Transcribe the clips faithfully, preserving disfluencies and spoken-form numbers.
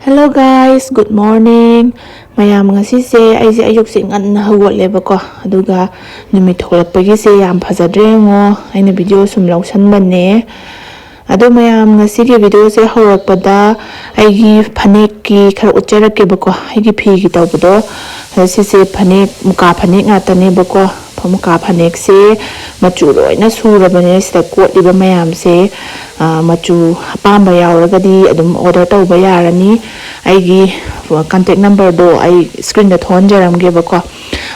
Hello guys, good morning. ꯃꯌꯥꯝ, ꯉꯁꯤꯁꯦ ꯑꯩꯁꯦ ꯑꯌꯨꯛꯁꯦ ꯉꯟꯅ ꯍꯧꯒꯠꯂꯦꯕꯀꯣ, ꯑꯗꯨꯒ ꯅꯨꯃꯤꯠ ꯊꯣꯛꯂꯛꯄꯒꯤꯁꯦ ꯌꯥꯝ ꯐꯖꯗ꯭ꯔꯦ ꯌꯦꯡꯉꯣ, ꯑꯩꯅ ꯚꯤꯗꯤꯑꯣ ꯁꯨꯝ ꯂꯧꯁꯟꯕꯅꯦ꯫ ꯑꯗꯣ ꯃꯌꯥꯝ, ꯉꯁꯤꯒꯤ ꯚꯤꯗꯤꯑꯣꯁꯦ ꯍꯧꯔꯛꯄꯗ ꯑꯩꯒꯤ ꯐꯅꯦꯛꯀꯤ ꯈꯔ ꯎꯠꯆꯔꯛꯀꯦꯕꯀꯣ, ꯑꯩꯒꯤ ꯐꯤꯒꯤ ꯇꯧꯕꯗꯣ꯫ ꯑꯗꯣ ꯁꯤꯁꯦ ꯐꯅꯦꯛ, ꯃꯨꯀꯥ ꯐꯅꯦꯛ ꯉꯥꯛꯇꯅꯦꯕꯀꯣ꯫ ꯃꯨꯀꯥ ꯐꯅꯦꯛꯁꯦ ꯃꯆꯨ ꯂꯣꯏꯅ ꯁꯨꯔꯕꯅꯦ꯫ ꯁꯤꯗ ꯀꯣꯠꯂꯤꯕ ꯃꯌꯥꯝꯁꯦ, ꯑ, ꯃꯆꯨ ꯑꯄꯥꯝꯕ ꯌꯥꯎꯔꯒꯗꯤ ꯑꯗꯨꯝ ꯑꯣꯔꯗꯔ ꯇꯧꯕ ꯌꯥꯔꯅꯤ꯫ ꯑꯩꯒꯤ ꯀꯟꯇꯦꯛ ꯅꯝꯕꯔꯗꯣ ꯑꯩ ꯁ꯭ꯀ꯭ꯔꯤꯟꯗ ꯊꯣꯛꯍꯟꯖꯔꯝꯒꯦꯕꯀꯣ꯫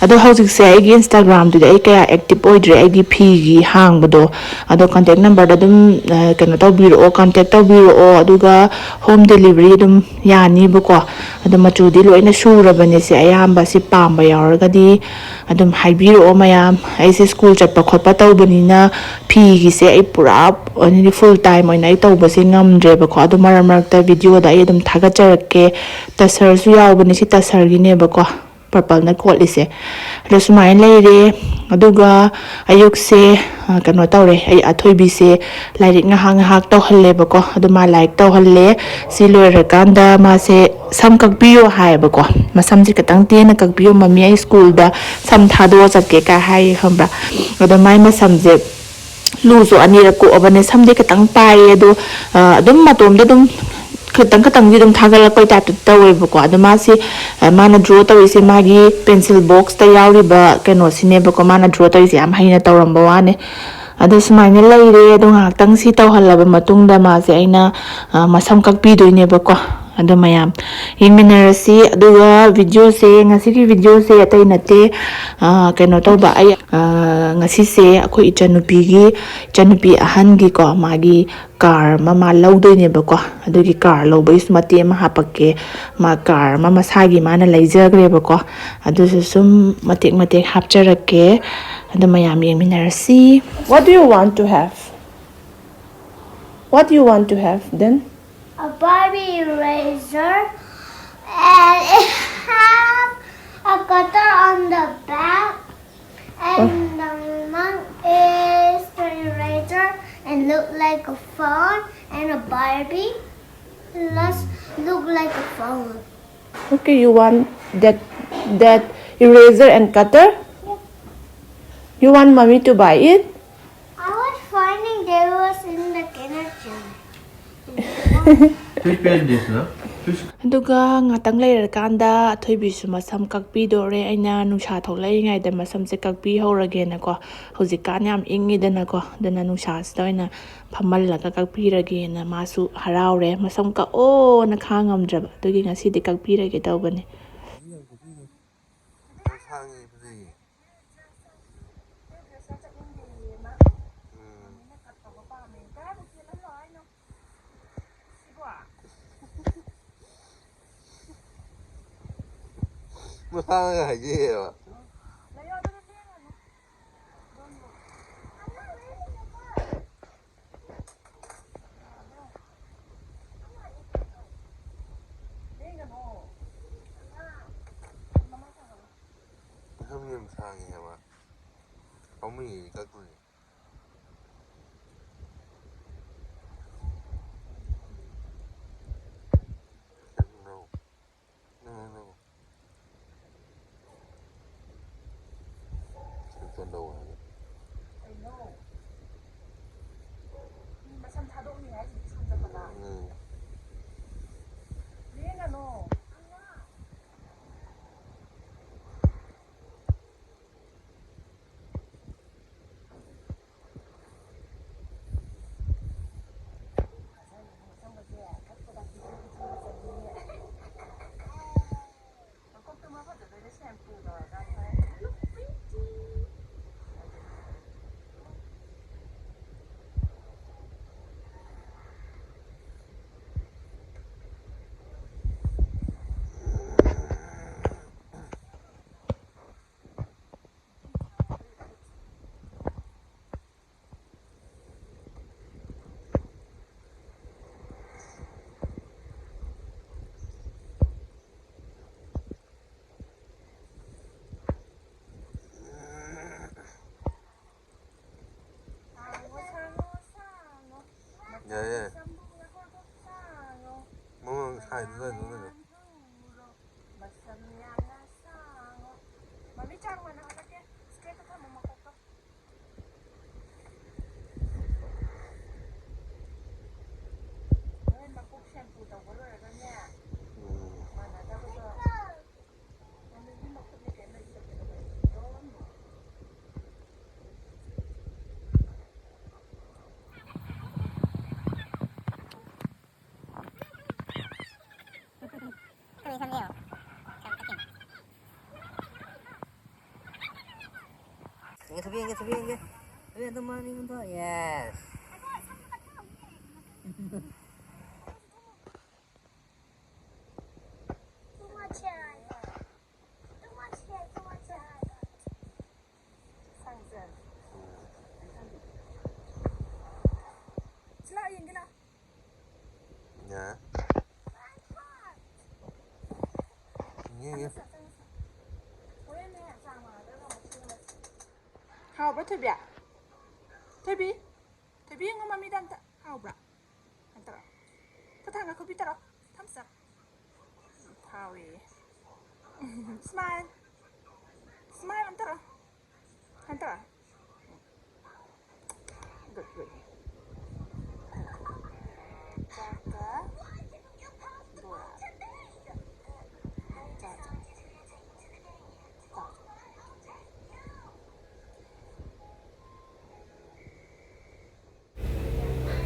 ꯑꯗꯣ ꯍꯧꯖꯤꯛꯁꯦ ꯑꯩꯒꯤ ꯏꯟꯁꯇꯥꯒ꯭ꯔꯥꯝꯗꯨꯗꯤ ꯑꯩ ꯀꯌꯥ ꯑꯦꯛꯇꯤꯞ ꯑꯣꯏꯗ꯭ꯔꯦ, ꯑꯩꯒꯤ ꯐꯤꯒꯤ ꯍꯥꯡꯕꯗꯣ꯫ ꯑꯗꯣ ꯀꯟꯇꯦꯛ ꯅꯝꯕꯔꯗ ꯑꯗꯨꯝ, ꯑ, ꯀꯩꯅꯣ ꯇꯧꯕꯤꯔꯛꯑꯣ, ꯀꯟꯇꯦꯛ ꯇꯧꯕꯤꯔꯛꯑꯣ, ꯑꯗꯨꯒ ꯍꯣꯝ ꯗꯦꯂꯤꯚꯔꯤ ꯑꯗꯨꯝ ꯌꯥꯅꯤꯕꯀꯣ꯫ ꯑꯗꯣ ꯃꯆꯨꯗꯤ ꯂꯣꯏꯅ ꯁꯨꯔꯕꯅꯦ꯫ ꯁꯤ ꯑꯌꯥꯝꯕ ꯁꯤ ꯄꯥꯝꯕ ꯌꯥꯎꯔꯒꯗꯤ ꯑꯗꯨꯝ ꯍꯥꯏꯕꯤꯔꯛꯑꯣ ꯃꯌꯥꯝ꯫ ꯑꯩꯁꯦ ꯁ꯭ꯀꯨꯜ ꯆꯠꯄ ꯈꯣꯠꯄ ꯇꯧꯕꯅꯤꯅ ꯐꯤꯒꯤꯁꯦ ꯑꯩ ꯄꯨꯔꯥ, ꯍꯥꯏꯗꯤ, ꯐꯨꯜ ꯇꯥꯏꯝ ꯑꯣꯏꯅ ꯑꯩ ꯇꯧꯕꯁꯦ ꯉꯝꯗ꯭ꯔꯦꯕꯀꯣ꯫ ꯑꯗꯣ ꯃꯔꯛ ꯃꯔꯛꯇ ꯚꯤꯗꯤꯑꯣꯗ ꯑꯩ ꯑꯗꯨꯝ ꯊꯥꯒꯠꯆꯔꯛꯀꯦ꯫ ꯇꯁꯔꯁꯨ ꯌꯥꯎꯕꯅꯦ, ꯁꯤ ꯇꯁꯔꯒꯤꯅꯦꯕꯀꯣ, ꯄꯔꯄꯜꯅ ꯀꯣꯠꯂꯤꯁꯦ꯫ ꯑꯗꯣ ꯁꯨꯃꯥꯏꯅ ꯂꯩꯔꯦ꯫ ꯑꯗꯨꯒ ꯑꯌꯨꯛꯁꯦ, ꯑ, ꯀꯩꯅꯣ ꯇꯧꯔꯦ, ꯑꯩ ꯑꯊꯣꯏꯕꯤꯁꯦ ꯂꯥꯏꯔꯤꯛ ꯉꯥꯏꯍꯥꯛ ꯉꯥꯏꯍꯥꯛ ꯇꯧꯍꯜꯂꯦꯕꯀꯣ꯫ ꯑꯗꯣ ꯃꯥ ꯂꯥꯏꯔꯤꯛ ꯇꯧꯍꯜꯂꯦ꯫ ꯁꯤ ꯂꯣꯏꯔꯀꯥꯟꯗ ꯃꯥꯁꯦ ꯁꯝ ꯀꯛꯄꯤꯌꯣ ꯍꯥꯏꯌꯦꯕꯀꯣ꯫ "ꯃꯁꯝꯁꯦ ꯈꯤꯇꯪ ꯇꯦꯟꯅ ꯀꯛꯄꯤꯌꯣ ꯃꯃꯤ, ꯑꯩ ꯁ꯭ꯀꯨꯜꯗ ꯁꯝ ꯊꯥꯗꯣꯛꯑ ꯆꯠꯀꯦ" ꯀꯥꯏ ꯍꯥꯏꯌꯦ, ꯈꯪꯕ꯭ꯔꯥ? ꯑꯗꯣ ꯃꯥꯏ ꯃꯁꯝꯁꯦ ꯂꯨꯁꯨ ꯑꯅꯤꯔꯛ ꯀꯣꯛꯑꯕꯅꯦ꯫ ꯁꯝꯗꯤ ꯈꯤꯇꯪ ꯄꯥꯏꯌꯦ, ꯑꯗꯣ, ꯑ, ꯑꯗꯨꯝ ꯃꯇꯣꯝꯗ ꯑꯗꯨꯝ ꯈꯤꯇꯪ ꯈꯤꯇꯪꯗꯤ ꯑꯗꯨꯝ ꯊꯥꯒꯠꯂꯛꯄꯩ ꯇꯥꯏꯞꯇ ꯇꯧꯋꯦꯕꯀꯣ꯫ ꯑꯗꯣ ꯃꯥꯁꯤ, ꯑ, ꯃꯥꯅ ꯗ꯭ꯔꯣ ꯇꯧꯔꯤꯁꯦ ꯃꯥꯒꯤ ꯄꯦꯟꯁꯤꯜ ꯕꯣꯛꯁꯇ ꯌꯥꯎꯔꯤꯕ ꯀꯩꯅꯣꯁꯤꯅꯦꯕꯀꯣ꯫ ꯃꯥꯅ ꯗ꯭ꯔꯣ ꯇꯧꯔꯤꯁꯦ ꯌꯥꯝ ꯍꯩꯅ ꯇꯧꯔꯝꯕ ꯋꯥꯅꯦ꯫ ꯑꯗꯣ ꯁꯨꯃꯥꯏꯅ ꯂꯩꯔꯦ꯫ ꯑꯗꯣ ꯉꯥꯏꯍꯥꯛꯇꯪ ꯁꯤ ꯇꯧꯍꯜꯂꯕ ꯃꯇꯨꯡꯗ ꯃꯥꯁꯦ ꯑꯩꯅ, ꯑ, ꯃꯁꯝ ꯀꯛꯄꯤꯗꯣꯏꯅꯦꯕꯀꯣ꯫ ꯑꯗꯣ ꯃꯌꯥꯝ ꯌꯦꯡꯃꯤꯟꯅꯔꯁꯤ꯫ ꯑꯗꯨꯒ ꯚꯤꯗꯤꯑꯣꯁꯦ, ꯉꯁꯤꯒꯤ ꯚꯤꯗꯤꯑꯣꯁꯦ ꯑꯇꯩ ꯅꯠꯇꯦ, ꯑ, ꯀꯩꯅꯣ ꯇꯧꯕ, ꯑꯩ, ꯑ, ꯉꯁꯤꯁꯦ ꯑꯩꯈꯣꯏ ꯏꯆꯟꯅꯨꯄꯤꯒꯤ, ꯏꯆꯟꯅꯨꯄꯤ ꯑꯍꯟꯒꯤꯀꯣ, ꯃꯥꯒꯤ ꯀꯥꯔ ꯑꯃ ꯃꯥ ꯂꯧꯗꯣꯏꯅꯦꯕꯀꯣ꯫ ꯑꯗꯨꯒꯤ ꯀꯥꯔ ꯂꯧꯕꯒꯤꯁꯨ ꯃꯇꯦꯛ ꯑꯃ ꯍꯥꯄꯛꯀꯦ꯫ ꯃꯥ ꯀꯥꯔ ꯑꯃ ꯃꯁꯥꯒꯤ ꯃꯥꯅ ꯂꯩꯖꯈ꯭ꯔꯦꯕꯀꯣ꯫ ꯑꯗꯨꯁꯨ ꯁꯨꯝ ꯃꯇꯦꯛ ꯃꯇꯦꯛ ꯍꯥꯞꯆꯔꯛꯀꯦ꯫ ꯑꯗꯨ ꯃꯌꯥꯝ ꯌꯦꯡꯃꯤꯟꯅꯔꯁꯤ꯫ What do you want to have? What do you want to have then? A Barbie eraser, and it have a cutter on the back, and the one is the eraser and look like a phone and a Barbie. Let's look Like a phone. Okay, you want that that eraser and cutter? You want mommy to buy it? I was finding there was in the kitchen. Which page this, no? Which? ꯑꯗꯨꯒ ꯉꯥꯛꯇꯪ ꯂꯩꯔꯀꯥꯟꯗ ꯑꯊꯣꯏꯕꯤꯁꯨ ꯃꯁꯝ ꯀꯛꯄꯤꯗꯣꯔꯦ꯫ ꯑꯩꯅ ꯅꯨꯡꯁꯥ ꯊꯣꯛꯂꯛꯏꯉꯩꯗ ꯃꯁꯝꯁꯦ ꯀꯛꯄꯤꯍꯧꯔꯒꯦꯅꯀꯣ꯫ ꯍꯧꯖꯤꯛꯀꯥꯟ ꯌꯥꯝ ꯏꯪꯉꯤꯗꯅꯀꯣ, ꯑꯗꯨꯅ ꯅꯨꯡꯁꯥꯁꯤꯗ ꯑꯣꯏꯅ ꯐꯝꯍꯜꯂꯒ ꯀꯛꯄꯤꯔꯒꯦꯅ꯫ ꯃꯥꯁꯨ ꯍꯔꯥꯎꯔꯦ, ꯃꯁꯝ ꯀꯛꯑꯣꯅ ꯈꯥꯡ ꯉꯝꯗ꯭ꯔꯕ, ꯑꯗꯨꯒꯤ ꯉꯁꯤꯗꯤ ꯀꯛꯄꯤꯔꯒꯦ ꯇꯧꯕꯅꯦ꯫ ꯁꯥꯡꯉꯦ, ꯐꯖꯩꯌꯦ꯫ ꯎꯝ꯫ ꯃꯁꯥꯅꯒ ꯍꯥꯏꯖꯩꯌꯦꯕ꯫ ꯃꯁꯝ ꯌꯥꯝ ꯁꯥꯡꯉꯦ ꯍꯥꯏꯕ꯫ ꯄꯥꯝꯃꯨꯏꯌꯦ ꯀꯛꯄꯒꯤ꯫ ꯅꯪ ꯅꯪ ꯅꯪ꯫ ꯀꯩꯅꯣ? ꯃꯤ ꯃꯁꯝ ꯊꯥꯗꯣꯛꯅꯤ ꯍꯥꯏꯁꯤꯗꯤ ꯁꯝꯖꯜꯂꯒ꯫ ꯎꯝ꯫ ꯂꯦꯡꯒꯅꯣ꯫ ꯃꯀꯣꯛꯇꯨ ꯃꯥ ꯐꯖꯗꯣꯏꯅꯦ ꯁꯦꯝꯄꯨ ꯇꯧꯔꯀꯥꯟꯗ꯫ ꯃꯁꯝ ꯌꯥꯝꯅ ꯁꯥꯡꯉꯣ꯫ ꯃꯃꯤ ꯆꯥꯡ ꯃꯥꯟꯅꯍꯜꯂꯛꯀꯦ꯫ Straight ꯊꯝꯃꯣ ꯃꯀꯣꯛꯇꯣ꯫ ꯍꯣꯔꯦꯟ ꯃꯀꯣꯛ shampoo ꯇꯧꯕ ꯂꯣꯏꯔꯒꯅꯦ, ꯎꯝ꯫ ꯃꯥꯟꯅꯗꯕꯗꯣ꯫ ꯃꯃꯤꯒꯤ ꯃꯈꯨꯠꯅ ꯀꯩꯝ ꯂꯩꯇꯕꯅꯦ꯫ ꯊꯕꯤ ꯁꯝꯅꯦ ꯌꯦꯡꯉꯣ꯫ ꯌꯥꯝ ꯇꯛꯈꯤꯅꯦ꯫ ꯌꯦꯡꯒꯦ, ꯊꯕꯤ ꯌꯦꯡꯒꯦ, ꯊꯕꯤ ꯌꯦꯡꯒꯦ꯫ ꯊꯕꯤ ꯑꯗꯨꯝ ꯃꯥꯅꯤ ꯑꯗꯣ꯫ Yes. Too much hair. Too much hair, too much hair. ꯁꯤ ꯂꯥꯛꯑꯣ, ꯌꯦꯡꯒꯦ ꯂꯥꯛꯑꯣ꯫ ꯌꯥ꯫ ꯌꯦꯡꯒꯦ, ꯌꯦꯡꯒꯦ꯫ ꯍꯥꯎꯕ꯭ꯔꯥ, ꯊꯣꯏꯕꯤ? ꯊꯣꯏꯕꯤ? ꯊꯣꯏꯕꯤ, ꯌꯦꯡꯉꯣ ꯃꯃꯤꯗ ꯑꯝꯇ꯫ ꯍꯥꯎꯕ꯭ꯔꯥ? ꯍꯟꯇꯔꯣ꯫ ꯈꯨꯠ ꯊꯥꯡꯒꯠ, ꯈꯨꯠ ꯄꯤꯊꯔꯣ꯫ Thumbs up꯫ ꯍꯥꯎꯋꯦ꯫ Smile꯫ Smile ꯑꯝꯇꯔꯣ꯫ ꯍꯟꯇꯔꯣ꯫ Good, good. ꯆꯥꯛꯀ ꯕꯣꯔꯥ꯫ ꯆꯥ, ꯆꯥ꯫ ꯆꯥ꯫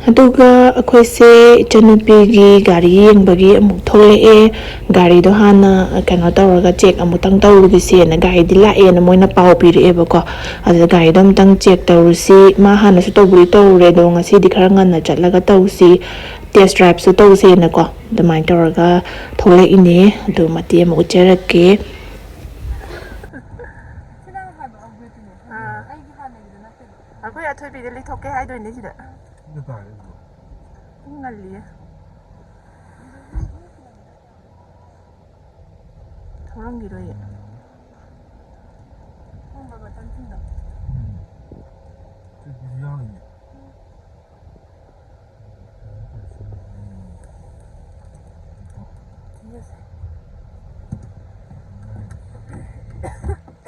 ꯑꯗꯨꯒ ꯑꯩꯈꯣꯏꯁꯦ ꯏꯆꯟꯅꯨꯄꯤꯒꯤ ꯒꯥꯔꯤ ꯌꯦꯡꯕꯒꯤ ꯑꯃꯨꯛ ꯊꯣꯛꯂꯛꯑꯦ꯫ ꯒꯥꯔꯤꯗꯣ ꯍꯥꯟꯅ ꯀꯩꯅꯣ ꯇꯧꯔꯒ check ꯑꯃꯨꯛꯇꯪ ꯇꯧꯔꯨꯒꯤꯁꯦꯅ, ꯒꯥꯔꯤꯗꯤ ꯂꯥꯛꯑꯦꯅ ꯃꯣꯏꯅ ꯄꯥꯎ ꯄꯤꯔꯛꯑꯦꯕꯀꯣ꯫ ꯑꯗꯨꯗ ꯒꯥꯔꯤꯗꯣ ꯑꯃꯨꯛꯇꯪ check ꯇꯧꯔꯨꯁꯤ꯫ ꯃꯥ ꯍꯥꯟꯅꯁꯨ ꯇꯧꯕꯨꯗꯤ ꯇꯧꯔꯨꯔꯦ, ꯑꯗꯣ ꯉꯁꯤꯗꯤ ꯈꯔ ꯉꯟꯅ ꯆꯠꯂꯒ ꯇꯧꯁꯤ, test driveꯁꯨ ꯇꯧꯁꯦꯅꯀꯣ꯫ ꯑꯗꯨꯃꯥꯏꯅ ꯇꯧꯔꯒ ꯊꯣꯛꯂꯛꯏꯅꯦ꯫ ꯑꯗꯨ ꯃꯇꯦꯛ ꯑꯃ ꯎꯠꯆꯔꯛꯀꯦ꯫ ꯑꯥ꯫ ꯑꯩꯈꯣꯏ ꯑꯊꯣꯏꯕꯤꯗ ꯂꯤꯊꯣꯛꯀꯦ ꯍꯥꯏꯗꯣꯏꯅꯦ ꯁꯤꯗ꯫ ꯄꯨꯡ ꯇꯥꯔꯦ ꯑꯗꯨꯗꯣ꯫ ꯄꯨꯡ ꯉꯜꯂꯤꯌꯦ꯫ ꯊꯧꯔꯝꯒꯤꯔꯣꯏꯌꯦ꯫ ꯊꯣꯡꯕ ꯕꯇꯟꯁꯤꯡꯗꯣ꯫ ꯎꯝ꯫ ꯁꯤꯗꯤ ꯌꯥꯎꯔꯤꯅꯦ꯫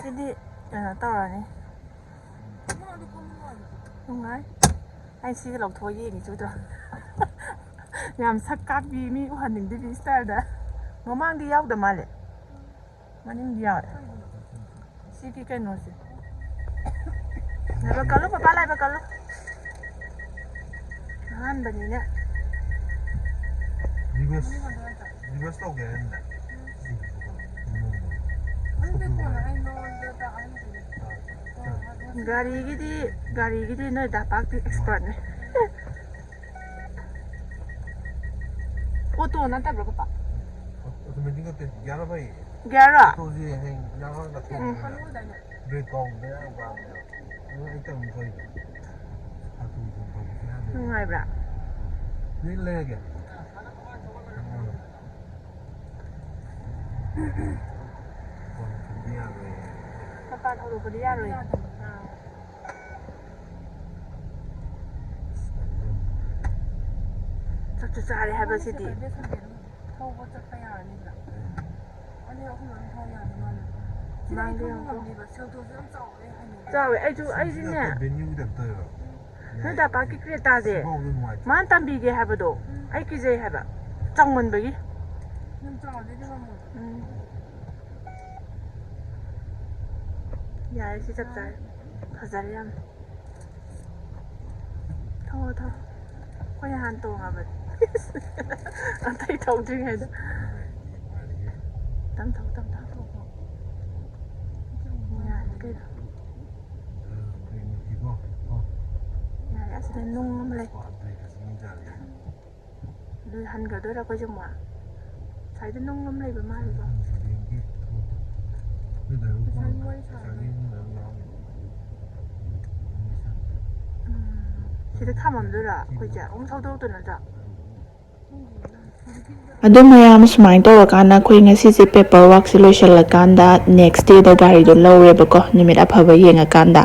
ꯁꯤꯗꯤ ꯀꯩꯅꯣ ꯇꯧꯔꯅꯤ꯫ ꯅꯨꯡꯉꯥꯏ꯫ ꯑꯩ ꯁꯤꯒ ꯂꯧꯊꯣꯛꯑ ꯌꯦꯡꯉꯤ ꯆꯨꯗ꯭ꯔꯣ? ꯌꯥꯝ ꯁꯛ ꯀꯥꯛꯄꯤ, ꯃꯤ ꯎꯍꯟꯅꯤꯡꯗꯕꯤ ꯏꯁꯇꯥꯏꯜꯗ꯫ ꯃꯃꯥꯡꯗꯤ ꯌꯥꯎꯗ ꯃꯥꯜꯂꯦ꯫ ꯃꯅꯤꯡꯗꯤ ꯌꯥꯎꯋꯦ꯫ ꯁꯤꯒꯤ ꯀꯩꯅꯣꯁꯦ꯫ ꯂꯥꯏꯕꯛ ꯀꯜꯂꯨ ꯄꯄꯥ, ꯂꯥꯏꯕꯛ ꯀꯜꯂꯨ꯫ ꯑꯍꯥꯟꯕꯅꯤꯅ꯫ ꯔꯤꯚꯔꯁ ꯔꯤꯚꯔꯁ ꯇꯧꯒꯦ ꯍꯥꯏꯔꯅꯤꯅꯦ꯫ ꯒꯥꯔꯤꯒꯤꯗꯤ ꯒꯥꯔꯤꯒꯤꯗꯤ ꯅꯣꯏ ꯗꯥ ꯄꯥꯛꯇꯤ ꯑꯦꯛꯁꯄꯔꯠꯅꯦ꯫ ꯑꯣꯇꯣ ꯅꯠꯇꯕ꯭ꯔꯣ ꯄꯄꯥ? ꯑꯣꯇꯣꯃꯦꯇꯤꯛ ꯅꯠꯇꯦ, ꯒꯤꯌꯥꯔ ꯐꯩ꯫ ꯒꯤꯌꯥꯔꯔꯣ? ꯑꯣꯇꯣꯁꯤ ꯍꯌꯦꯡ ꯌꯥꯎꯔꯒ ꯎꯝ꯫ ꯕ꯭ꯔꯦꯛ ꯀꯥꯎꯕꯗ ꯌꯥꯝ ꯋꯥꯕꯅꯦꯕ꯫ ꯑꯗꯨ ꯑꯩ ꯇꯧꯔꯤ ꯐꯩꯕ꯫ ꯍꯥꯊꯨ ꯍꯥꯊꯨ ꯊꯧꯕꯁꯨ ꯌꯥꯗꯦ꯫ ꯅꯨꯡꯉꯥꯏꯕ꯭ꯔꯥ? ꯅꯣꯏ ꯂꯩꯔꯒꯦ? ꯐꯣꯟ ꯊꯝꯕ ꯌꯥꯔꯣꯏꯌꯦ꯫ ꯃꯄꯥꯟ ꯊꯣꯛꯂꯛꯄꯗꯤ ꯌꯥꯔꯣꯏꯌꯦ꯫ ꯆꯥꯛꯁꯨ ꯆꯥꯔꯦ ꯍꯥꯏꯕ ꯁꯤꯗꯤ꯫ ꯊꯧꯕ ꯆꯠꯄ ꯌꯥꯔꯅꯤꯗꯅ꯫ ꯑꯅꯤ ꯑꯍꯨꯝ ꯑꯗꯨꯝ ꯊꯧ ꯌꯥꯅꯤ ꯃꯥꯅ꯫ ꯁꯤꯗꯤ ꯑꯩ ꯃꯥꯡꯗ ꯊꯧꯕ ꯌꯦꯡꯉꯨꯀꯣ꯫ ꯉꯝꯅꯤꯕ, ꯁꯦꯜꯇꯣꯁꯨ ꯌꯥꯝ ꯆꯥꯎꯋꯦ, ꯍꯩꯅꯗꯦ꯫ ꯆꯥꯎꯋꯦ꯫ ꯑꯩꯁꯨ, ꯑꯩꯁꯨꯅꯦ꯫ ꯚꯦꯅ꯭ꯌꯨꯒꯤ ꯇꯥꯏꯞ ꯇꯧꯋꯦꯕ꯫ ꯅꯣꯏ ꯗꯥ ꯄꯥꯛꯀꯤ ꯀ꯭ꯔꯦꯇꯥꯁꯦ꯫ ꯁꯤꯐꯥꯎꯗꯤ ꯅꯨꯡꯉꯥꯏꯇꯦ꯫ ꯃꯥꯅ ꯇꯝꯕꯤꯒꯦ ꯍꯥꯏꯕꯗꯣ ꯎꯝ꯫ ꯑꯩ ꯀꯤꯖꯩ ꯍꯥꯏꯕ꯫ ꯆꯥꯎꯃꯟꯕꯒꯤ꯫ ꯌꯥꯝ ꯆꯥꯎꯔꯗꯤ ꯑꯩꯗꯤ ꯉꯝꯃꯣꯏ꯫ ꯎꯝ꯫ ꯌꯥꯔꯦ, ꯁꯤ ꯆꯞ ꯆꯥꯔꯦ꯫ ꯐꯖꯔꯦ ꯌꯥꯝ꯫ ꯊꯧꯔꯣ, ꯊꯧꯔꯣ꯫ ꯑꯩꯈꯣꯏꯅ ꯍꯥꯟꯅ ꯇꯣꯡꯉꯕꯅꯤ꯫ ꯑꯇꯩ ꯊꯧꯗ꯭ꯔꯤꯉꯩꯗ꯫ ꯇꯝ ꯊꯧ, ꯇꯝ ꯊꯧ꯫ ꯌꯥꯔꯦ ꯀꯩꯅꯣ꯫ ꯌꯥꯔꯦ, ꯑꯁꯤꯗ ꯅꯨꯡ ꯑꯃ ꯂꯩ꯫ ꯑꯗꯨ ꯍꯟꯈ꯭ꯔꯗꯣꯏꯔꯥ ꯑꯩꯈꯣꯏꯁꯦ ꯑꯃꯨꯛ? ꯁ꯭ꯋꯥꯏꯗ ꯅꯨꯡ ꯑꯃ ꯂꯩꯕ ꯃꯥꯜꯂꯦꯀꯣ? ꯎꯝ, ꯁꯤꯗ ꯊꯝꯃꯝꯗꯣꯏꯔꯥ ꯑꯩꯈꯣꯏꯁꯦ? ꯑꯃꯨꯛ ꯊꯧꯗꯣꯔꯛꯇꯣꯏ ꯅꯠꯇ꯭ꯔꯥ? ꯑꯗꯨ ꯃꯌꯥꯝ ꯁꯨꯃꯥꯏꯅ ꯇꯧꯔꯀꯥꯟꯗ ꯑꯩꯈꯣꯏ ꯉꯁꯤꯁꯦ ꯄꯦꯄꯔ ꯋꯥꯔꯛꯁꯦ ꯂꯣꯏꯁꯤꯜꯂꯀꯥꯟꯗ ꯅꯦꯛꯁ ꯗꯦꯗ ꯒꯥꯔꯤꯗꯣ ꯂꯧꯔꯦꯕꯀꯣ, ꯅꯨꯃꯤꯠ ꯑꯐꯕ ꯌꯦꯡꯉꯀꯥꯟꯗ꯫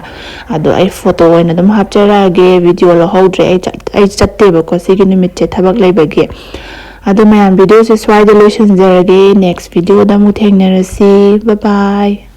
ꯑꯗꯣ ꯑꯩ ꯐꯣꯇꯣ ꯑꯣꯏꯅ ꯑꯗꯨꯝ ꯍꯥꯞꯆꯔꯛꯑꯒꯦ, ꯚꯤꯗꯤꯑꯣ ꯂꯧꯍꯧꯗ꯭ꯔꯦ꯫ ꯑꯩ ꯆꯠ-, ꯑꯩ ꯆꯠꯇꯦꯕꯀꯣ ꯁꯤꯒꯤ ꯅꯨꯃꯤꯠꯁꯦ, ꯊꯕꯛ ꯂꯩꯕꯒꯤ꯫ ꯑꯗꯣ ꯃꯌꯥꯝ, videoꯁꯦ ꯁ꯭ꯋꯥꯏꯗ ꯂꯣꯏꯁꯤꯟꯖꯔꯒꯦ꯫ Next videoꯗ ꯑꯃꯨꯛ ꯊꯦꯡꯅꯔꯁꯤ꯫ Bye bye.